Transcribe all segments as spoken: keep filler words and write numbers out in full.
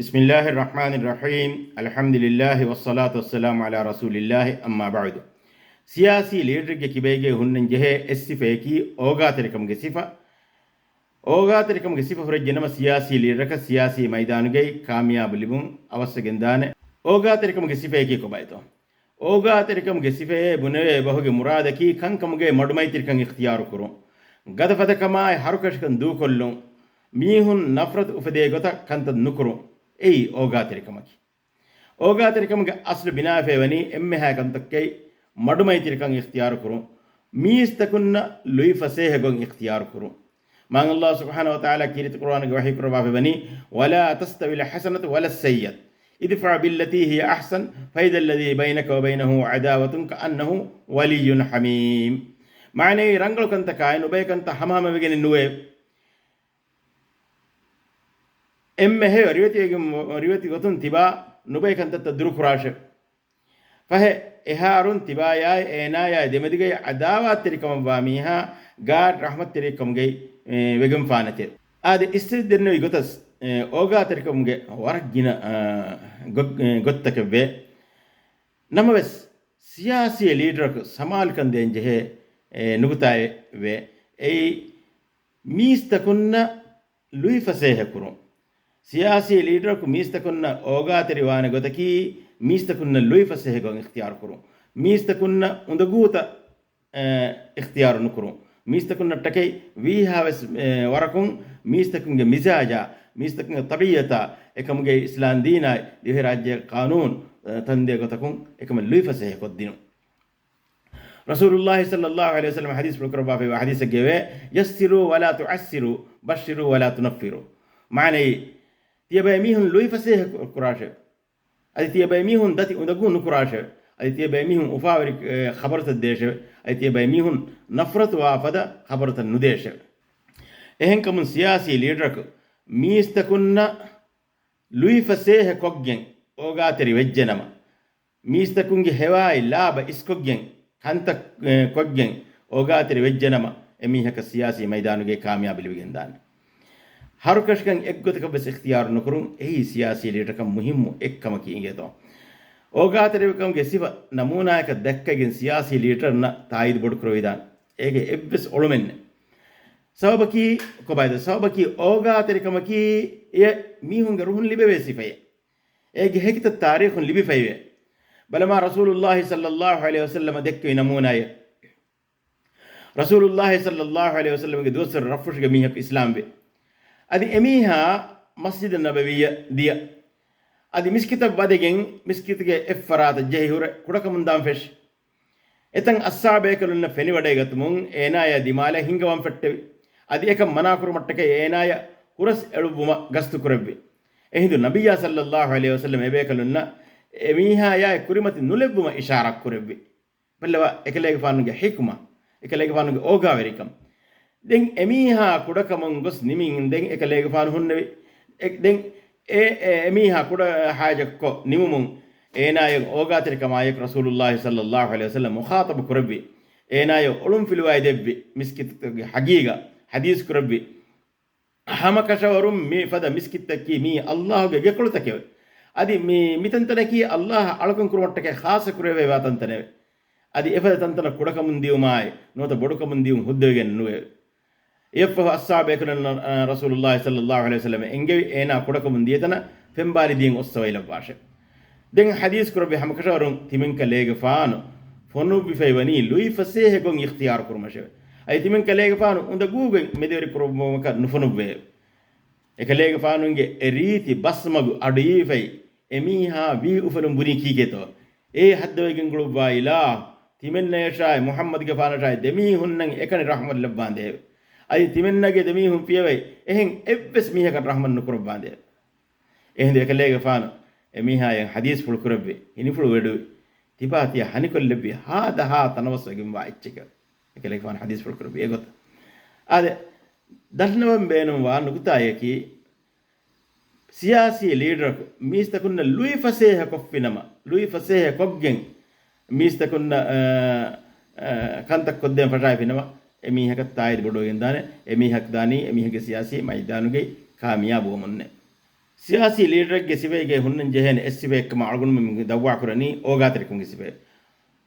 بسم الله الرحمن الرحيم. الحمد لله والصلاة والسلام على رسول الله، أما بعد. ސިޔާސީ ލީޑަރެއްގެ ކިބައިގައި ހުންނަން ޖެހޭ އެއް ސިފަޔަކީ އޯގާތެރިކަމުގެ ސިފަ. އޯގާތެރިކަމުގެ ސިފަ ހުރެއްޖެނަމަ، ސިޔާސީ ލީޑަރަކަށް ސިޔާސީ މައިދާނުގައި ކާމިޔާބު ލިބުން އަވަސްވެގެންދާނެ. އޯގާތެރިކަމުގެ ސިފަޔަކީ ކޮބާތޯ؟ އޯގާތެރިކަމުގެ ސިފައޭ ބުނެވޭ ބަހުގެ މުރާދަކީ ކަންކަމުގައި މަޑުމައިތިރިކަން އިޚްތިޔާރު ކުރުން. ގަދަފަދަކަމާއި ހަރުކަށިކަން ދޫކޮށްލުން. މީހުން ނަފްރަތު އުފެދޭ ގޮތަށް ކަންތައް ނުކުރުން. އެއީ އޯގާތެރިކަމަކީ. އޯގާތެރިކަމުގެ އަސްލު ބިނާވެފައިވަނީ އެންމެހާ ކަންތައްކައި މަޑުމައިތިރިކަން އިޚްތިޔާރު ކުރުން، މީސްތަކުންނަށް ލުއިފަސޭހަ ގޮތް އިޚްތިޔާރު ކުރުން. މާތް ﷲ ސުބްޙާނަހޫ ވަތަޢާލާ ކީރިތި ޤުރުއާނުގެ ވަޙީ ކުރައްވާފައިވަނީ، ولا تستوي الحسنة ولا السيئة ادفع بالتي هي أحسن فإذا الذي بينك وبينه عداوة كأنه ولي حميم. މާނައީ، ރަނގަޅު ކަންތަކާއި ނުބައި ކަންތައް ހަމަހަމަވެގެނެއް ނުވޭ. އެންމެ ހެޔޮ ރިވެތިވެގެން، ރިވެތި ގޮތުން ތިބާ ނުބައި ކަންތައްތައް ދުރުކުރާށެވެ. ފަހެ، އެހާރުން ތިބާޔާއި އޭނާޔާއި ދެމެދުގައި ޢަދާވާތްތެރިކަމަށްވާ މީހާ ގާތް ރަޙްމަތްތެރިކަމުގައި، އެ، ވެގެންފާނެތެވެ. އާދެ، އިސްތެރި ދެންނެވި ގޮތަސް، އެ، އޯގާތެރިކަމުގެ ވަރަށް ގިނަ، އާ، ގޮ-، އެ، ގޮތްތަކެއްވޭ. ނަމަވެސް، ސިޔާސީ ލީޑަރަކު ސަމާލުކަން ދޭން ޖެހޭ، އެ، ނުކުތާއެއް ވޭ. އެއީ، މީސްތަކުންނަށް ލުއިފަސޭހަ ކުރުން. ސިޔާސީ ލީޑަރަކު މީސްތަކުންނަށް އޯގާތެރިވާނެ ގޮތަކީ، މީސްތަކުންނަށް ލުއިފަސޭހަ ގޮތް އިޚްތިޔާރު ކުރުން. މީސްތަކުންނަށް އުނދަގޫތައް، އެ، އިޚްތިޔާރު ނުކުރުން. މީސްތަކުންނަށްޓަކައި ވީހާވެސް، އެ، ވަރަކުން މީސްތަކުންގެ މިޒާޖާ، މީސްތަކުންގެ ތަބީޢަތާ، އެކަމުގެ އިސްލާމް ދީނާއި ދިވެހިރާއްޖޭގެ ޤާނޫނު، އެ، ތަންދޭ ގޮތަކުން އެކަމަށް ލުއިފަސޭހަ ކޮށްދިނުން. ރަސޫލުﷲ ޞައްލަﷲ ޢަލައިހި ވަސައްލަމަ ޙަދީޘްފުޅު ކުރައްވާފައިވާ ޙަދީޘެއްގައެވެ. يسروا ولا تعسروا، بشروا ولا تنفروا. މާނައީ، ތިޔަބައި މީހުން ލުއިފަސޭހަ ކު-، ކުރާށެވެ. އަދި ތިޔަބައި މީހުން ދަތި އުނދަގޫ ނުކުރާށެވެ. އަދި ތިޔަބައި މީހުން އުފާވެރި، އެ، ޚަބަރުތައް ދޭށެވެ. އަދި ތިޔަބައި މީހުން ނަފްރަތުވާ ފަދަ ޚަބަރުތައް ނުދޭށެވެ. އެހެންކަމުން ސިޔާސީ ލީޑަރަކު މީސްތަކުންނަށް ލުއިފަސޭހަ ކޮށްގެން އޯގާތެރި ވެއްޖެނަމަ، މީސްތަކުންގެ ހެވާއި ލާބަ އިސްކޮށްގެން، ކަންތައް، އެ، ކޮށްގެން އޯގާތެރި ވެއްޖެނަމަ، އެމީހަކަށް ސިޔާސީ މައިދާނުގައި ކާމިޔާބު ލިބިގެންދާނެ. ހަރުކަށިކަން އެއްގޮތަކަށްވެސް އިޚްތިޔާރު ނުކުރުން، އެއީ ސިޔާސީ ލީޑަރަކަށް މުހިއްމު އެއްކަމަކީ އިނގޭތޯ. އޯގާތެރިކަމުގެ ސިފަ ނަމޫނާޔަކަށް ދައްކައިގެން ސިޔާސީ ލީޑަރުންނަށް ތާއީދު ބޮޑުކުރެވިދާނެ. އޭގެ އެއްވެސް އޮޅުމެއްނެއް. ސަބަބަކީ ކޮބާތޯ؟ ސަބަބަކީ އޯގާތެރިކަމަކީ އެ މީހުންގެ ރުހުން ލިބެވޭ ސިފައެއް. އޭގެ ހެކިތައް ތާރީޚުން ލިބިފައިވޭ. ބަލަމާ، ރަސޫލުﷲ ޞައްލަﷲ ޢަލައިހި ވަސައްލަމަ ދެއްކެވި ނަމޫނާއެއް. ރަސޫލުﷲ ޞައްލަﷲ ޢަލައިހި ވަސައްލަމަގެ ދުވަސްވަރު ރަށްފުށުގެ މީހަކު އިސްލާމްވި. އަދި އެމީހާ މަސްޖިދު ނަބަވީއަށް ދިޔަ. އަދި މިސްކިތަށް ވަދެގެން މިސްކިތުގެ އެއްފަރާތަށް ޖެހި ހުރެ ކުޑަކަމުން ދާން ފެށި. އެތަން އައްޞާބޭކަލުންނަށް ފެނިވަޑައިގަތުމުން އޭނާޔާ ދިމާލަށް ހިނގަވަން ފެއްޓެވި. އަދި އެކަން މަނާކުރުމަށްޓަކައި އޭނާޔަށް ހުރަސް އެޅުއްވުމަށް ގަސްތުކުރެއްވި. އެހިނދު ނަބިއްޔާ ޞައްލަﷲ ޢަލައިހި ވަސައްލަމަ އެބޭކަލުންނަށް އެމީހާޔާއެއް ކުރިމަތި ނުލެއްވުމަށް އިޝާރާތްކުރެއްވި. ބައްލަވާ އެކަލޭގެފާނުގެ ޙިކްމަ، އެކަލޭގެފާނުގެ އޯގާވެރިކަން. ދެން އެމީހާ ކުޑަކަމުން ގޮސް ނިމިން ދެން އެކަލޭގެފާނު ހުންނެވި. އެ، ދެން އެ، އެ، އެމީހާ ކުޑަ ޙާޖަތްކޮށް ނިމުމުން އޭނާޔަށް އޯގާތެރިކަމާއެކު ރަސޫލުﷲ ޞައްލަﷲ ޢަލައިހި ވަސައްލަމަ މުޚާޠަބު ކުރެއްވި. އޭނާޔަށް އޮޅުންފިލުވައިދެއްވި މިސްކިތުގެ ޙަޤީޤަތް ޙަދީޘް ކުރެއްވި. ހަމަކަށަވަރުން މި ފަދަ މިސްކިތަކީ މީ ﷲ ގެ ގެކޮޅުތަކެވެ. އަދި މި، މިތަންތަނަކީ ﷲ އަޅުކަން ކުރުމަށްޓަކައި ޚާއްޞަ ކުރެވޭވާ ތަންތަނެވެ. އަދި އެފަދަ ތަންތަނަށް ކުޑަކަމުން ދިޔުމާއި ނުވަތަ ބޮޑުކަމުން ދިޔުން ހުއްދަވެގެން ނުވެވެ. އެއަށްފަހު އައްޞާބޭކަލުންނަށް، އަ، ރަސޫލުﷲ ޞައްލަﷲ ޢަލައިހި ވަސައްލަމަ އެންގެވި އޭނާ ކުޑަކަމުން ދިޔަތަނަށް ފެންބާލި ދީން އޮއްސަވައިލައްވާށެވެ. ދެން ޙަދީޘް ކުރެއްވި ހަމަކަށަވަރުން ތިމަންކަލޭގެފާނު ފޮނުއްވިފައިވަނީ ލުއިފަސޭހަ ގޮތް އިޚްތިޔާރު ކުރުމަށެވެ. އަދި ތިމަންކަލޭގެފާނު އުނދަގޫގޮތް މެދުވެރި ކުރުވުމަކަށް ނުފޮނުއްވެއެވެ. އެކަލޭގެފާނުގެ އެ ރީތި ބަސްމަގު އަޑުއިވިފައި އެމީހާ ވީ އުފަލުން ބުނީ ކީކޭތޯ؟ އޭ ހައްދަވެގެން ގުޅުއްވާ އިލާހު، ތިމެންނަޔަށާއި މުޙައްމަދުގެފާނަށާއި ދެމީހުންނަށް އެކަނި ރަޙްމަތް ލައްވާނދޭވެ. އަދި ތިމެންނަގެ ދެމީހުން ފިޔަވައި އެހެން އެއްވެސް މީހަކަށް ރަޙްމަތް ނުކުރައްވާނދޭވެ. އެހިނދު އެކަލޭގެފާނު އެމީހާޔަށް ޙަދީޘްފުޅު ކުރެއްވި، ހިނިފުޅު ވެޑުވި، ތިބާ ތިޔަ ހަނިކޮށްލެއްވި ހާދަހާ ތަނަވަސްވެގެންވާ އެއްޗެކެވެ. އެކަލޭގެފާނު ޙަދީޘްފުޅު ކުރެއްވި އެގޮތަށް. އާދެ، ދަންނަވަން ބޭނުންވާ ނުކުތާޔަކީ، ސިޔާސީ ލީޑަރަކު މީސްތަކުންނަށް ލުއިފަސޭހަ ކޮށްފިނަމަ، ލުއިފަސޭހަ ކޮށްގެން މީސްތަކުންނަށް، އަ، އަ، ކަންތައް ކޮށްދޭން ފަށާފިނަމަ، އެމީހަކަށް ތާއީދު ބޮޑުވެގެންދާނެ، އެމީހަކަށް ދާނީ އެމީހެއްގެ ސިޔާސީ މައިދާނުގައި ކާމިޔާބުވަމުންނޭ. ސިޔާސީ ލީޑަރެއްގެ ސިފައިގައި ހުންނަން ޖެހޭނެ އެއް ސިފައެއްކަމަށް އަޅުގަނޑުމެން ދައްވާކުރަނީ އޯގާތެރިކަމުގެ ސިފައެއް.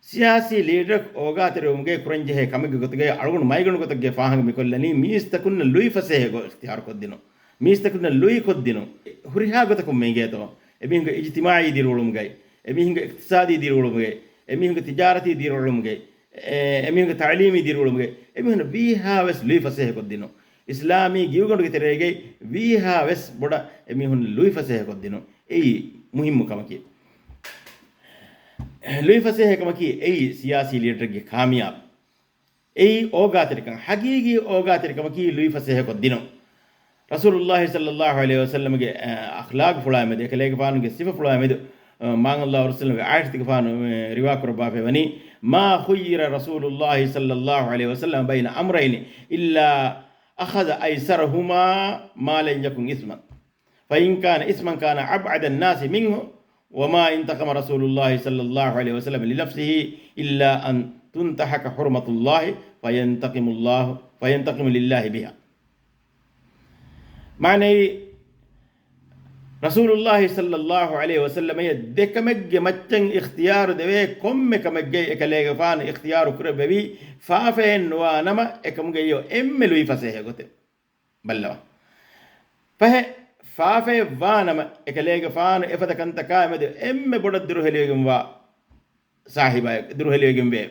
ސިޔާސީ ލީޑަރަކު އޯގާތެރިވުމުގައި ކުރަންޖެހޭ ކަމެއްގެ ގޮތުގައި އަޅުގަނޑު މައިގަނޑު ގޮތެއްގެ ފާހަގަ މިކޮށްލަނީ މީސްތަކުންނަށް ލުއިފަސޭހަ ގޮތް އިޚްތިޔާރު ކޮށްދިނުން. މީސްތަކުންނަށް ލުއި ކޮށްދިނުން. ހުރިހާ ގޮތަކުން މި އިނގޭތޯ. އެމީހުންގެ އިޖްތިމާޢީ ދިރިއުޅުމުގައި، އެމީހުންގެ އިޤްތިޞާދީ ދިރިއުޅުމުގައި، އެމީހުންގެ ތިޖާރަތީ ދިރިއުޅުމުގައި، އެ، އެމީހުންގެ ތަޢުލީމީ ދިރިއުޅުމުގައި، އެމީހުން ވީހާވެސް ލުއިފަސޭހަ ކޮށްދިނުން. އިސްލާމީ ގިއުގަނޑުގެ ތެރޭގައި ވީހާވެސް ބޮޑަށް އެމީހުން ލުއިފަސޭހަ ކޮށްދިނުން. އެއީ މުހިއްމު ކަމަކީ. ލުއިފަސޭހަ ކަމަކީ އެއީ ސިޔާސީ ލީޑަރެއްގެ ކާމިޔާބު. އެއީ އޯގާތެރިކަން. ހަގީގީ އޯގާތެރިކަމަކީ ލުއިފަސޭހަކޮށް ދިނުން. ރަސޫލުﷲ ޞައްލަﷲު ޢަލައިހި ވަސައްލަމަގެ، އަ، އަޚްލާގުފުޅާ މެދު، އެކަލޭގެފާނުގެ ސިފަފުޅާ މެދު، އަ، މާތް ﷲ ރަސޫލުގެ ޢާއިޝަތުގެފާނު، އަ، ރިވާކުރައްވާފައިވަނީ، "ما خير رسول الله صلى الله عليه وسلم بين أمرين إلا أخذ أيسرهما ما لم يكن إثما." فإن كان إثما كان أبعد الناس منه، وما انتقم رسول الله صلى الله عليه وسلم لنفسه إلا أن تنتهك حرمة الله فينتقم الله، فينتقم لله بها. މާނައީ، ރަސޫލުﷲ ޞައްލަﷲު ޢަލައިހި ވަސައްލަމައަށް ދެ ކަމެއްގެ މައްޗަށް އިޚްތިޔާރު ދެވޭ، ކޮންމެ ކަމެއްގައި އެކަލޭގެފާނު އިޚްތިޔާރު ކުރެއްވެވީ، ފާފައެއް ނުވާ ނަމަ، އެކަމުގައި އެންމެ ލުއިފަސޭހަ ގޮތެއް. ބައްލަވާ. ފަހެ، ފާފައެއް ވާ ނަމަ، އެކަލޭގެފާނު އެފަދަ ކަންތަކާ މެދު އެންމެ ބޮޑަށް ދުރުހެލިވެގެންވާ ޞާޙިބާއެއް، ދުރުހެލިވެގެންވޭ.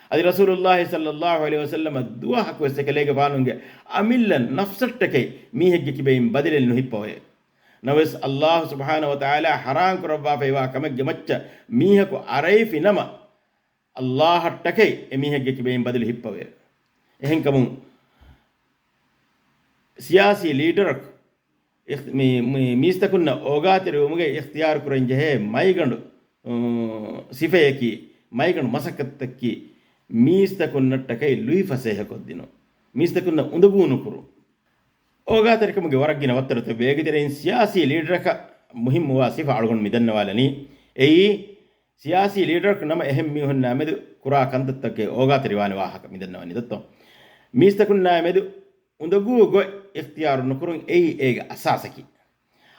އަދި ރަސޫލުﷲ ޞައްލަﷲު ޢަލައިހި ވަސައްލަމަ ދުވަހަކުވެސް އެކަލޭގެފާނުގެ އަމިއްލަ ނަފްސަށްޓަކައި މީހެއްގެ ކިބައިން ބަދަލެއް ނުހިއްޕަވޭ. ނަމަވެސް، ﷲ ސުބްޙާނަހޫ ވަތަޢާލާ ޙަރާން ކުރައްވާފައިވާ ކަމެއްގެ މައްޗަށް މީހަކު އަރައިފި ނަމަ، ﷲ އަށްޓަކައި އެމީހެއްގެ ކިބައިން ބަދަލު ހިއްޕަވޭ. އެހެންކަމުން، ސިޔާސީ ލީޑަރަކު އިޚް-، މި-، މި-، މީސްތަކުންނަށް އޯގާތެރިވުމުގައި އިޚްތިޔާރު ކުރަން ޖެހޭ މައިގަނޑު، އު، ސިފަޔަކީ، މައިގަނޑު މަސައްކަތަކީ، މީސްތަކުންނަށްޓަކައި ލުއިފަސޭހަ ކޮށްދިނުން. މީސްތަކުންނަށް އުނދަގޫ ނުކުރުން. އޯގާތެރިކަމުގެ ވަރަށް ގިނަ ވައްތަރުތައް ވޭގެ ތެރެއިން ސިޔާސީ ލީޑަރަކަށް މުހިއްމުވާ ސިފަ އަޅުގަނޑު މި ދަންނަވާލަނީ. އެއީ، ސިޔާސީ ލީޑަރަކު ނަމަ އެހެން މީހުންނާ މެދު ކުރާ ކަންތައްތަކެއް އޯގާތެރިވާނެ ވާހަކަ މި ދަންނަވަނީ ދޮއްތޯ؟ މީސްތަކުންނާ މެދު އުނދަގޫ ގޮތް އިޚްތިޔާރު ނުކުރުން އެއީ އޭގެ އަސާސަކީ.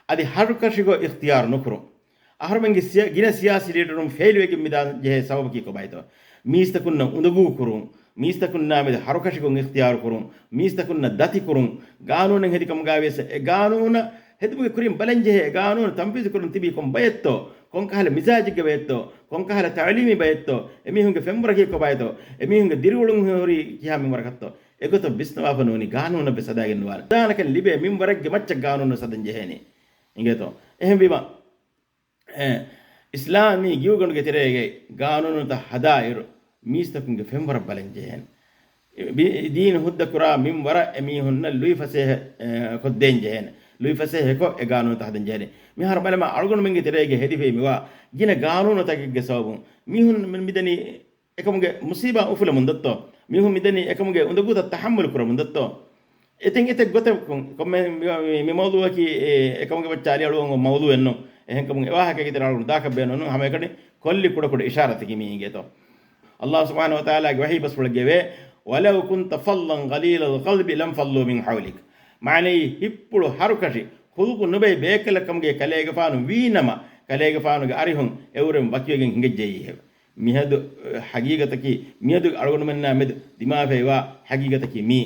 އަދި ހަރުކަށި ގޮތް އިޚްތިޔާރު ނުކުރުން. އަހަރުމެންގެ ސިޔަ-، ގިނަ ސިޔާސީ ލީޑަރުން ފެއިލް ވެގެން މިދާން ޖެހޭ ސަބަބަކީ ކޮބާތޯ؟ މީސްތަކުންނަށް އުނދަގޫ ކުރުން، މީސްތަކުންނާ މެދު ހަރުކަށި ގޮތް އިޚްތިޔާރު ކުރުން، މީސްތަކުންނަށް ދަތި ކުރުން، ގާނޫނެއް ހެދި ކަމުގައި ވިޔަސް އެ ގާނޫނަށް ހެދުމުގެ ކުރިން ބަލަން ޖެހޭ އެ ގާނޫނު ތަންފީޒު ކުރަން ތިބީ ކޮން ބައެއްތޯ؟ ކޮންކަހަލަ މިޒާޖެއްގެ ބައެއްތޯ؟ ކޮންކަހަލަ ތަޢުލީމީ ބައެއްތޯ؟ އެމީހުންގެ ފެންވަރަކީ ކޮބާތޯ؟ އެމީހުންގެ ދިރިއުޅުން ހުރީ ކިހާ މިންވަރަކަށްތޯ؟ އެގޮތަށް ވިސްނަވާފަ ނޫނީ ގާނޫނަށް ވެސް ހަދާގެން ނުވާނެ. ހަދާނެކަން ލިބޭ މިންވަރެއްގެ މައްޗަށް ގާނޫނު ވެސް ހަދަން ޖެހޭނީ. އިނގޭތޯ؟ އެހެންވީމަ، އެ، އިސްލާމީ ގިއުގަނޑުގެ ތެރޭގައި ގާނޫނުތައް ހަދާއިރު، މީސްތަކުންގެ ފެންވަރަށް ބަލަން ޖެހޭނެ. ބި-، ދީން ހުއްދަ ކުރާ މިންވަރަށް އެމީހުންނަށް ލުއިފަސޭހަ، އެ، ކޮށްދޭން ޖެހޭނެ. ލުއިފަސޭހަ ކޮށް އެ ގާނޫނުތައް ހަދަން ޖެހޭނެ. މިހާރު ބަލަމާ، އަޅުގަނޑުމެންގެ ތެރޭގައި ހެދިފައި މިވާ ގިނަ ގާނޫނުތަކެއްގެ ސަބަބުން މީހުން މި-، މިދަނީ އެކަމުގެ މުސީބާ އުފުލަމުން ދޮއްތޯ؟ މީހުން މިދަނީ އެކަމުގެ އުނދަގޫތައް ތަޙައްމަލު ކުރަމުން ދޮއްތޯ؟ އެތައް އެތައް ގޮތަކުން ކޮންމެ މި-، މި-، މި މައުޟޫއަކީ އެ އެކަމުގެ މައްޗަށް އަލިއަޅުވަން އޮތް މައުޟޫއެއް ނޫން. އެހެންކަމުން އެ ވާހަކައިގެ ތެރޭ އަޅުގަނޑު ދާކަށް ބޭނުން. ހަމައެކަނި ކޮށްލި ކުޑަކުޑަ އިޝާރަތަކީ މި އިނގޭތޯ؟ ﷲ ސުބްޙާނަހޫ ވަތަޢާލާގެ ވަޙީ ބަސްފުޅެއްގައިވޭ، "ولو كنت فظا غليظ القلب لانفضوا من حولك." މާނައީ، ހިތްޕުޅު ހަރުކަށި، ޚުލުޤު ނުބައި ބޭކަލަކަމުގެ ކަލޭގެފާނު ވީނަމަ، ކަލޭގެފާނުގެ އަރިހުން އެއުރެން ވަކިވެގެން ހިނގައްޖައީހެވެ. މިހަދު، އެ، ހަގީގަތަކީ، މިއަދު އަޅުގަނޑުމެންނާ މެދު ދިމާވެފައިވާ ހަގީގަތަކީ މީ.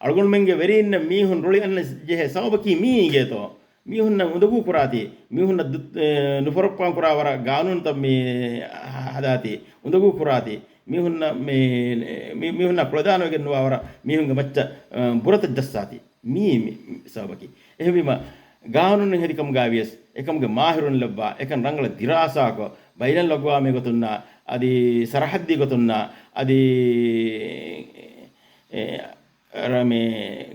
އަޅުގަނޑުމެންގެ ވެރީންނަށް މީހުން ރުޅި އަންނަން ޖެހޭ ސަބަބަކީ މީ އިނގޭތޯ؟ މީހުންނަށް އުނދަގޫ ކުރާތީ، މީހުންނަށް ދު-، އެ، ނުފޮރޮއްޕާން ކުރާ ވަރަށް ގާނޫނުތައް މި ހަދާތީ، އުނދަގޫ ކުރާތީ، މީހުންނަށް މި، މި، މީހުންނާ ކުޅަދާނަވެގެން ނުވާ ވަރަށް މީހުންގެ މައްޗަށް، އަ، ބުރަތައް ޖައްސާތީ. މީ، މި ސަބަބަކީ. އެހެންވީމަ، ގާނޫނު ހެދިކަމުގައި ވިޔަސް، އެކަމުގެ މާހިރުން ލައްވާ، އެކަން ރަނގަޅަށް ދިރާސާކޮށް، ބައިނަލްއަގްވާމީ ގޮތުންނާ، އަދި ސަރަހައްދީ ގޮތުންނާ، އަދި، އެ، ރަ-، މި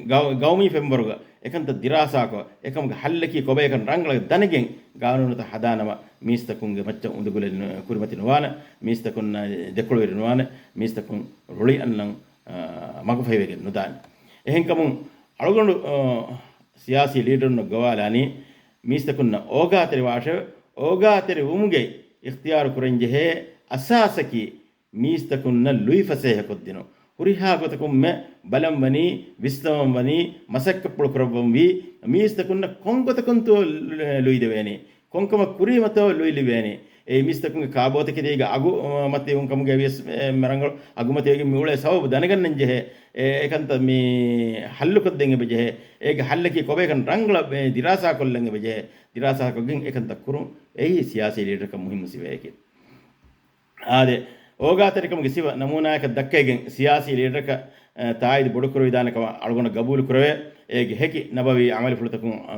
ގައު-، ގައުމީ ފެންވަރުގަ އެކަންތައް ދިރާސާކޮށް، އެކަމުގެ ހައްލަކީ ކޮބާ އެކަން ރަނގަޅަށް ދަނެގެން ގާނޫނުތައް ހަދާނަމަ، މީސްތަކުންގެ މައްޗަށް އުނދަގުލެއް ނު-، ކުރިމަތި ނުވާނެ، މީސްތަކުންނާ ދެކޮޅުވެރި ނުވާނެ، މީސްތަކުން ރުޅި އަންނަން، އާ، މަގުފަހިވެގެން ނުދާނެ. އެހެންކަމުން އަޅުގަނޑު، އާ، ސިޔާސީ ލީޑަރުންނަށް ގޮވާލާނީ، މީސްތަކުންނަށް އޯގާތެރިވާށެވެ. އޯގާތެރިވުމުގައި އިޚްތިޔާރު ކުރަންޖެހޭ އަސާސަކީ، މީސްތަކުންނަށް ލުއިފަސޭހަކޮށްދިނުން. ހުރިހާ ގޮތަކުންމެ ބަލަން ވަނީ، ވިސްނަވަން ވަނީ، މަސައްކަތްޕުޅު ކުރައްވަން ވީ، މީސްތަކުންނަށް ކޮންގޮތަކުންތޯ ލު-، ލުއިދެވޭނީ؟ ކޮންކަމަށް ކުރީމަތޯ ލުއިލިބޭނީ؟ އެ މީސްތަކުންގެ ކާބޯތަކެތީގެ އަގު، އަ، މަތިވުން ކަމުގެ ވިޔަސް، އެ، މެ ރަނގަޅު އަގުމަތިވެގެން މި އުޅޭ ސަބަބު ދަނެގަންނަން ޖެހޭ. އެ، އެކަންތައް މި ހައްލުކޮށްދޭން އެބަ ޖެހޭ. އޭގެ ހައްލަކީ ކޮބައިކަން ރަނގަޅަށް މި ދިރާސާކޮށްލަން އެބަ ޖެހޭ. ދިރާސާކޮށްގެން އެކަންތައް ކުރުން. އެއީ ސިޔާސީ ލީޑަރަކަށް މުހިއްމު ސިފައެކެވެ. އާދެ، އޯގާތެރިކަމުގެ ސިފަ ނަމޫނާއަކަށް ދައްކައިގެން ސިޔާސީ ލީޑަރަކަށް، އަ، ތާއީދު ބޮޑުކުރެވިދާނެ ކަމަށް އަޅުގަނޑަށް ގަބޫލު ކުރެވޭ. އޭގެ ހެކި ނަބަވީ އަމަލުފުޅުތަކުން، އަ،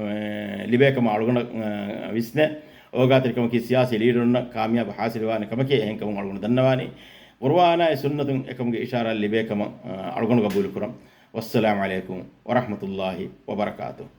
ލިބޭ ކަމަށް އަޅުގަނޑަށް، އަ، ވިސްނޭ. އޯގާތެރިކަމަކީ ސިޔާސީ ލީޑަރުންނަށް ކާމިޔާބު ހާސިލުވާނެ ކަމަކީ އެހެންކަމުން އަޅުގަނޑު ދަންނަވާނީ. ޤުރުއާނާއި ސުންނަތުން އެކަމުގެ އިޝާރާތް ލިބޭ ކަމަށް، އަ، އަޅުގަނޑު ގަބޫލު ކުރަން. ވައްސަލާމް ޢަލައިކުމް ވަރަޙްމަތުﷲި ވަބަރަކާތުހު.